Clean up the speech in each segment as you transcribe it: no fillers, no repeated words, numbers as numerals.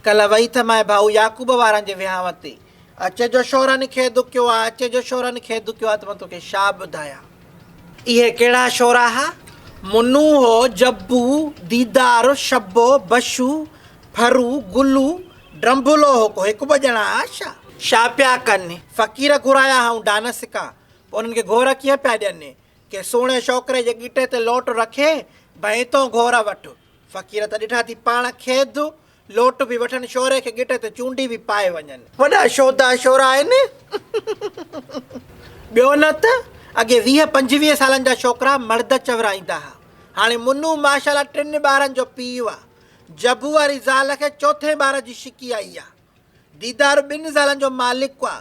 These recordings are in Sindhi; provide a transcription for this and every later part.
ڪلهه وئي ته مائي ڀائو يعقوب وارن جي وهانء تي. اچي جو شورن کي دڪيو آ، اچي جو شورن کي دڪيو آ ته مان توکي شا ٻڌايان. اهي ڪهڙا شورا ها؟ منو هو، جبو، ديدار، شبو، بشو، ڦرو، گلو، ڊرنڀلو هو، ڪو هڪ ٻه ڄڻا ها ڇا؟ شا پيا ڪن؟ فقير گهرايا هئائون ڊانس کان، پوء انهن کي گهور ڪيئن پيا ڏين؟ ڪي سهڻي ڇوڪري جي ڳٽي تي لوٽ رکي، ڀئي تون گهور وٺ. فقير ته ڏٺا ٿي پاڻ کيد، لوٽ به وٺن شوري کي ڳٽي تي چونڊي به پائي وڃن. وڏا شودا شورا آهن. ٻيو نه ته اڳي 20 25 سالن جا ڇوڪرا مرد چورائيندا ها. هاڻي منو ماشاءالله ٽن ٻارن جو پيء آ. جبو واري زال کي چوٿين ٻار جي شڪي آئي آ. ديدار ٻن زالن جو مالڪ آ.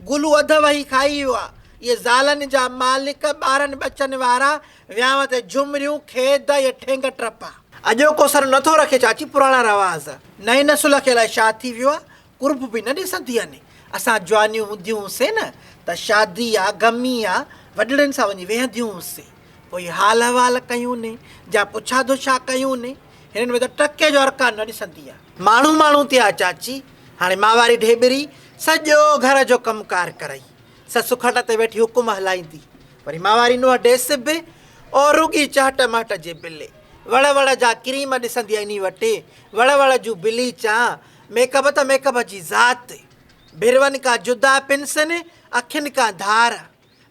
گلو اڌ وهي کائي ويو آ. اهي زالن جا مالڪ، ٻارن ٻچن وارا، ويانء تي جهمريون، کيد ۽ ٺينگ ٽپا. اڄوڪو سر نٿو رکي چاچي پراڻا رواز. نئين نسل کي الائي ڇا ٿي ويو آ، قرب به نه ڏسندي آ ني. اسان جوانيون هونديون هونسين نه ته شادي آ، غمي آ، وڏڙن سان وڃي ويهنديون هونسين. پوء حال احوال ڪيون ني، جا پڇا ڌڇا ڪيون ني. هنن ۾ ته ٽڪي جو ارڪان نه ڏسندي آ. ماڻهو ماڻهو تي آ چاچي. هاڻي مان واري ڍيٻري سڄو گهر جو ڪم ڪار ڪرئي. سس کٽ تي ويٺي حڪم هلائيندي. وري مان واري نونهن ڊيس به او رڳي چهٽ مهٽ جي بلي. وڙ وڙ جا ڪريم ڏسندي انهي وٽ. وڙ وڙ جون بليچان. ميڪ اپ ته ميڪ اپ جي ذات. ڀرون کان جدا پنسن، اکين کان ڌار.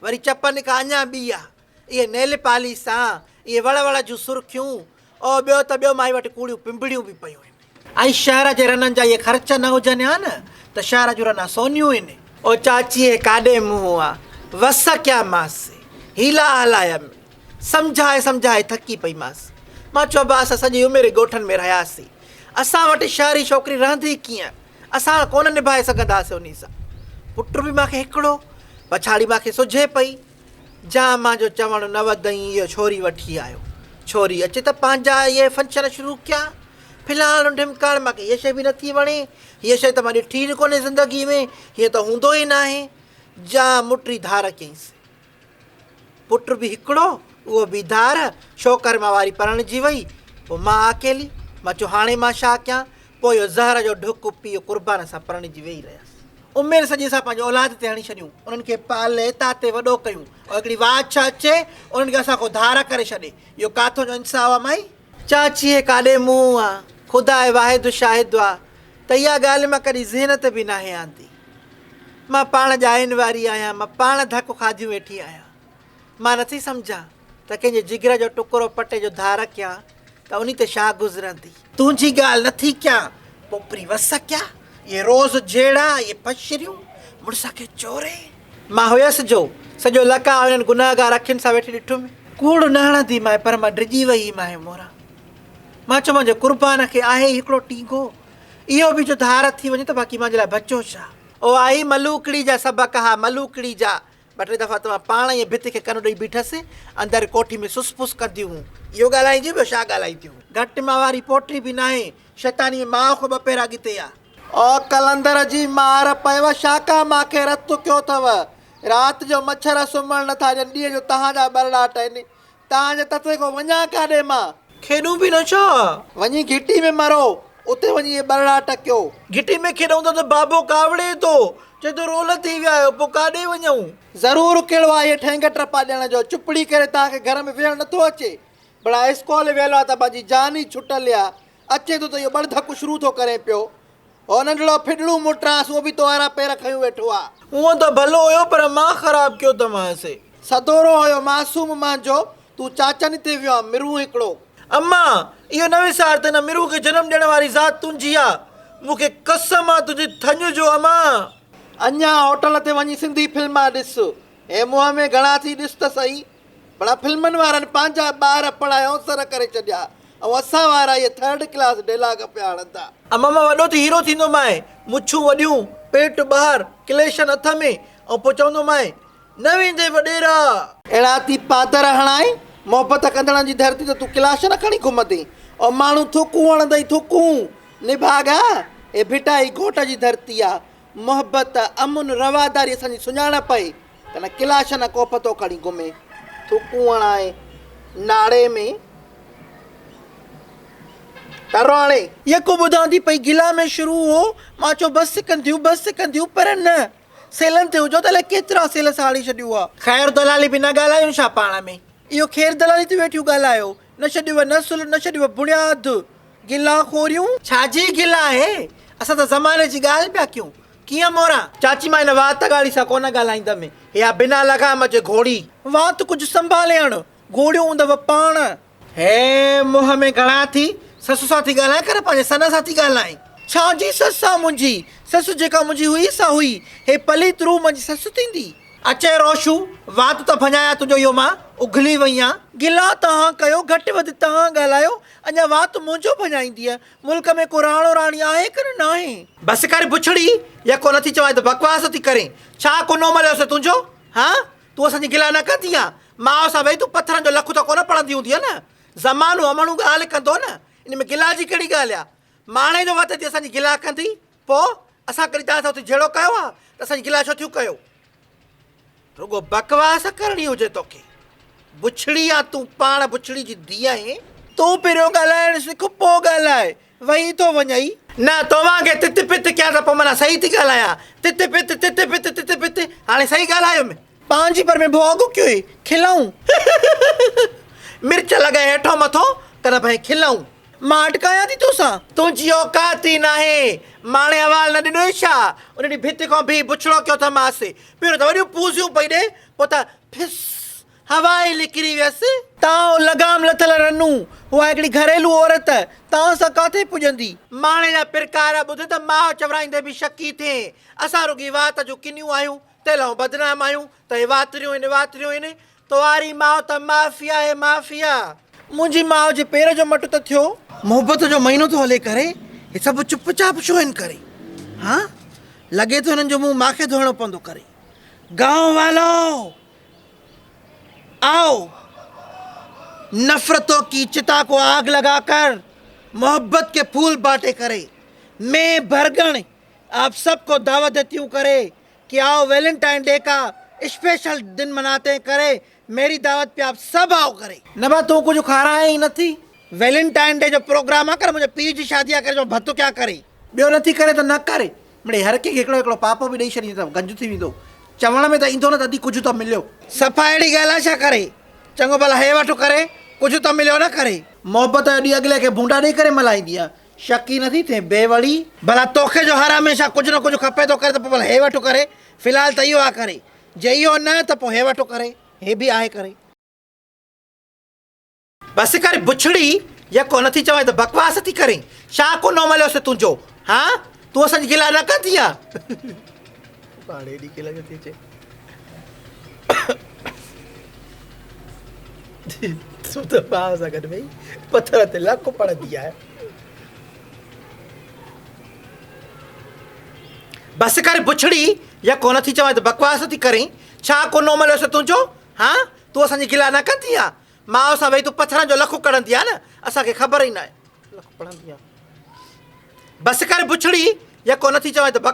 وري چپن کان اڃا ٻي آ. اهي نيل پاليسان، اهي وڙ وڙ جون سرخيون، او ٻيو ته ٻيو مائي وٽ ڪوڙيون پنبڙيون به پيون آهن. ۽ شهر جي رنن جا اهي خرچ نه هجن ها نه ته شهر جون رنان سونيون آهن. او چاچي هي ڪاڏي منهن آ، وس ڪيا ماس، حيلا هلايم، سمجهائي سمجهائي ٿڪي پئي ماس. مان چيو ابا اسان سڄي عمر ڳوٺن ۾ رهياسين، اسان وٽ شهري ڇوڪري رهندي ڪيئن؟ اسان ڪونه نڀائي سگهنداسين انهي سان. پٽ به مان کي هڪڙو، پڇاڙي مان کي سجهي پئي. جا مان جو چوڻ نه وڌئين اهو ڇوري وٺي آيو. ڇوري اچي ته پنهنجا اهي فنڪشن شروع ڪيا. فلاڻو ڍمڪاڻ مان کي هيء شيء به نٿي وڻي. هيء شيء ته مان ڏٺي ئي ڪونهي زندگي ۾. هيئن ته هوندو ئي ناهي. جا مٽي ڌار ڪيائينس. پٽ به هڪڙو، اهو به ڌار. ڇوڪر مان واري پرڻجي وئي. پوء مان اڪيلي. مان چيو هاڻي مان ڇا ڪيان. پوء اهو زهر جو ڍڪ پي قربان سان پرڻجي ويهي رهيس. عمر سڄي اسان پنهنجي اولاد تي هڻي ڇڏيون، انهن کي پالي تاتي وڏو ڪيون ۽ هڪڙي واڇ اچي انهن کي اسان کان ڌار ڪري ڇڏي. اهو ڪاٿو جو انصاف آ مائي؟ چاچي هي ڪاڏي منهن آ، خدا واحد شاهد آ ته اها ڳالهه مان ڪڏهن ذهن تي به ناهي آندي. مان پاڻ ڄائين واري آهيان، مان پاڻ ڌڪ کاڌيون ويٺي آهيان. مان نٿي سمجهان ته ڪنهن جي جگر جو ٽڪرو پٽي جو ڌار ڪيان ته انهي تي ڇا گذرندي. تنهنجي ڳالهه نٿي ڪيان، پوپري وس ڪيا، اهي روز جهيڙا، اهي ڦشريون، مڙس کي چوري. مان هيس جو سڄو لقاء هنن گنهگار اکين سان ويٺي ڏٺم. ڪوڙ نه هڻندي مانء پر مان ڊڄي ويئي مانء موران. مان چيو منهنجي قربان کي آهي ئي هڪڙو ٽينگو، اهو به جو ڌار ٿي وڃي ته باقي مانجي لاء بچو ڇا؟ او آهي ملوڪڙي جا سبق ها ملوڪڙي جا. ٻه ٽي دفعا ته مان پاڻ ائين ڀت کي ڪن ڏئي بيٺس، اندر ڪوٺي ۾ سس پس ڪنديون هيون. اهو ڳالهائينديون ٻيو ڇا ڳالهائينديون. گهٽ مان واري پوٽري به ناهي، شيطاني ۾ ماء کان ٻه پير اڳتي آ. او قلندر جي مار پيو، شاڪا مان کي رت ڪيو اٿو. رات جو مڇر سمهڻ نٿا ڏين، ڏينهن جو تهان جا ٻرڙاٽ آهن. تان جي تتي کان وڃان ڪاڏي مان؟ کيڏون به نه ڇا؟ وڃي گهٽي ۾ مرو، اتي وڃي اهي ٻرڙا ٽڪيو. گهٽي ۾ کيڏون ٿا ته بابو ڪاوڙي ٿو، چئي ٿو رول ٿي ويا آهيو، پوء ڪاڏي وڃون؟ ضرور ڪهڙو آهي اهي ٺينگ ٽپا ڏيڻ جو، چپڙي ڪري تان کي گهر ۾ ويهڻ نٿو اچي. بڙا اسڪول ويل آ ته پنهنجي جان ئي ڇٽل آ، اچي ٿو ته اهو ٻڙ ڌڪ شروع ٿو ڪرين پيو. هو ننڍڙو ڦڏڙو مٽرانس، اهو به تو وارا پير کنيون ويٺو آ. هونء ته ڀلو هيو پر مان خراب ڪيو ته مانس. سدورو هيو معصوم مانجو، تون چاچن تي ويو آن مرون هڪڙو. اما! اهو نه وسار ته هن مرون کي جنم ڏيڻ واري ذات تنهنجي آ. مون کي قسم آ تنهنجي ٿڃ جو اما! اڃا هوٽل تي وڃي سنڌي فلما ڏس. هي منهن ۾ گهڻا ٿي ڏس ته سهي. ڀلا فلمن وارن پنهنجا ٻار پڙهائي اوسر ڪري ڇڏيا ۽ اسان وارا اهي ٿرڊ ڪلاس ڊيلاگ پيا هڻندا. اما مان وڏو ٿي هيرو ٿيندومانء، مڇون وڏيون، پيٽ ٻاهر، ڪليشن هٿ ۾ ۽ پوء چوندومانء، نه ويندين وڏيرا! اهڙا ٿي پادر هڻائين، محبت ڪندڙن جي ڌرتي ته تون ڪلاشن کڻي گهمندين ۽ ماڻهو ٿڪون هڻندئي ٿڪون! نڀاڳا، هي ڀٽائي گهوٽ جي ڌرتي آ، محبت، امن، رواداري اسان جي سڃاڻپ آهي. ڪن ڪلاشن ڪوپ ٿو کڻي گهمي، ٿڪون هڻائي ناڙي ۾. ٽرو هاڻي. يڪو ٻڌان ٿي پئي گلا ۾ شروع هو، مان چيو بس ڪنديون بس ڪنديون پر نه. سيلن تي هجو ته الائي ڪيترا سيل ساڙي ڇڏيو آ. خير دلالي به نه ڳالهايون ڇا پاڻ ۾. اهو خير دلالي تي ويٺيون ڳالهايو. نه ڇڏيو نسل نه ڇڏيو بڻياد. گلا خوريون. ڇا جي گلا آهي؟ اسان ته زماني جي ڳالهه پيا ڪيون. ڪيئن موران؟ چاچي مان هن وات ڳاڙهي سان ڪونه ڳالهائيندم. اها بنا لغام جي گهوڙي. وات ڪجهه سنڀالي هڻ. گهوڙيون هوندؤ پاڻ. هي منهن ۾ گهڻا ٿي، سس سان ٿي ڳالهائين ڪر پنهنجي سن سان ٿي ڳالهائين. ڇا جي سس آ منهنجي؟ سس جيڪا منهنجي هئي سا هئي. هي پليت روح منهنجي سس ٿيندي. اچي روشو، وات ته ڀڃايان تنهنجو اهو مان اگهلي وئي آن. گلا توهان ڪيو، گهٽ وڌ توهان ڳالهايو، اڃا وات منهنجو ڀڃائيندينء. ملڪ ۾ ڪو راڻو راڻي آهي ڪه نه ناهي؟ بس ڪر بڇڙي، يڪو نٿي چوانء ته بڪواس ٿي ڪرين. ڇا ڪنو مليوسي تنهنجو؟ هان؟ تون اسان جي گلا نه ڪندينء ها؟ ماء سان ويهي تون پٿرن جو لک ته ڪونه پڙهندي هوندينء نه؟ زمانو امڻو ڳالهه ڪندو نه، ان ۾ گلا جي ڪهڙي ڳالهه آ؟ ماڻهي جو وات ٿي اسان جي گلا ڪندي، پوء اسان ڪڏهن توهان سان اٿي جهيڙو ڪيو آ ته اسان جي گلا ڇو ٿيون ڪيو؟ رڳو بڪواس ڪرڻي هجي توکي. بڇڙي آ تون پاڻ بڇڙي جي ڌيء آهين. تون پهريون ڳالهائڻ سک پوء ڳالهاء. وهي ٿو وڃئي. نه تو وانگي تت پت ڪيان ته پوء معنيٰ صحيح ٿي ڳالهايان. تت پت تت پت تت پت هاڻي صحيح ڳالهايم. پنهنجي پر ۾ ڀوڳ ڪيوئي کلئون. مرچ لڳائي هيٺو مٿو ڪن ڀئي کلئون. مان اٽڪايان ٿي توسان. تنهنجي اوقات ئي ناهي. ماڻي حوال نه ڏنوئي ڇا؟ ان ڏينهن ڀت کان بيهي بڇڙو ڪيو اٿمانس. پهريون ته وڏيون پوزيون پئي ڏي، پوء ته ڦس هوا ئي نڪري ويس. تان لغام لٿل رنو، اها هڪڙي گهريلو عورت، تان سان ڪاٿي پڄندي؟ ماڻي جا پرڪار ٻڌ ته ماء چورائيندي به شڪي ٿئين. اسان رڳي وات جون ڪنيون آهيون، تيلهون بدنام آهيون ته هي واتريون هن واتريون هن. تواري ماء ته مافيا آهي مافيا. منهنجي ماء جي پير جو مٽ ته ٿيو. محبت جو مهينو ٿو هلي ڪري هي سڀ چپ چاپ ڇو هن ڪري ها لڳي ٿو هنن جو منهن ماکي ڌوئڻو پوندو ڪري گائون والو آئو نفرتو ڪي چتا ڪو آگ لگا ڪر محبت ڪي ڦول بانٽي ڪري مين ڀرڳڻ آپ سب ڪو دعوت ديتي هون ڪري ڪي آئو ويلنٽائن ڊي ڪا اسپيشل دن مناتي هين ڪري ميري دعوت پي آپ سب آئو ڪري. نه با تون ڪجهه کارائين ئي نٿي. ويلنٽائن ڊي جو پروگرام آ ڪري منهنجي پيء جي شادي آ ڪري جو ڀت ڪيان ڪري. ٻيو نٿي ڪري ته نه ڪري. مڙئي هر ڪنهن کي هڪڙو هڪڙو پاپو به ڏئي ڇڏيندي ته گنج ٿي ويندو. چوڻ ۾ ته ايندو نه ته ادي ڪجهه ته مليو. صفا اهڙي ڳالهه آ ڇا ڪري. چڱو ڀلا هي وٺ ڪري ڪجهه ته مليو نه ڪري. محبت جو ڏينهن اڳلي کي ڀونڊا ڏئي ڪري ملهائيندي آ. شڪ ئي نٿي ٿئي بي وڙي. ڀلا توکي جو هر هميشه ڪجهه نه ڪجهه کپي ٿو ڪري ته پوء ڀلا هي وٺ ڪري. في الحال ته اهو آ ڪري. جي اهو نه ته پوء هي وٺ ڪري. هي به آهي ڪري. بس ڪر بڇڙي، يڪو نٿي چوين ته بڪواس ٿي ڪرين. ڇا ڪنو مليوسي تنهنجو؟ هان؟ تون اسان جي گلا نه ڪندي آ؟ پاڻ ايڏي کل نٿي اچي. تون ته ماء سان گڏ ويهي پٿر تي لڪ پڙهندي آهي. بس ڪر بڇڙي، يڪو نٿي چوين ته بڪواس ٿي ڪرين. ڇا ڪنو مليوسي تنهنجو؟ هان؟ تون اسان جي گلا نه ڪندي آ؟ ماء سان ويهي تون پٿرن جو لک ڪڙهندي آ نه، اسان کي خبر ئي ناهي. لک پڙهندي آ. بس ڪر بڇڙي، يڪو نٿي چوين ته بڪ.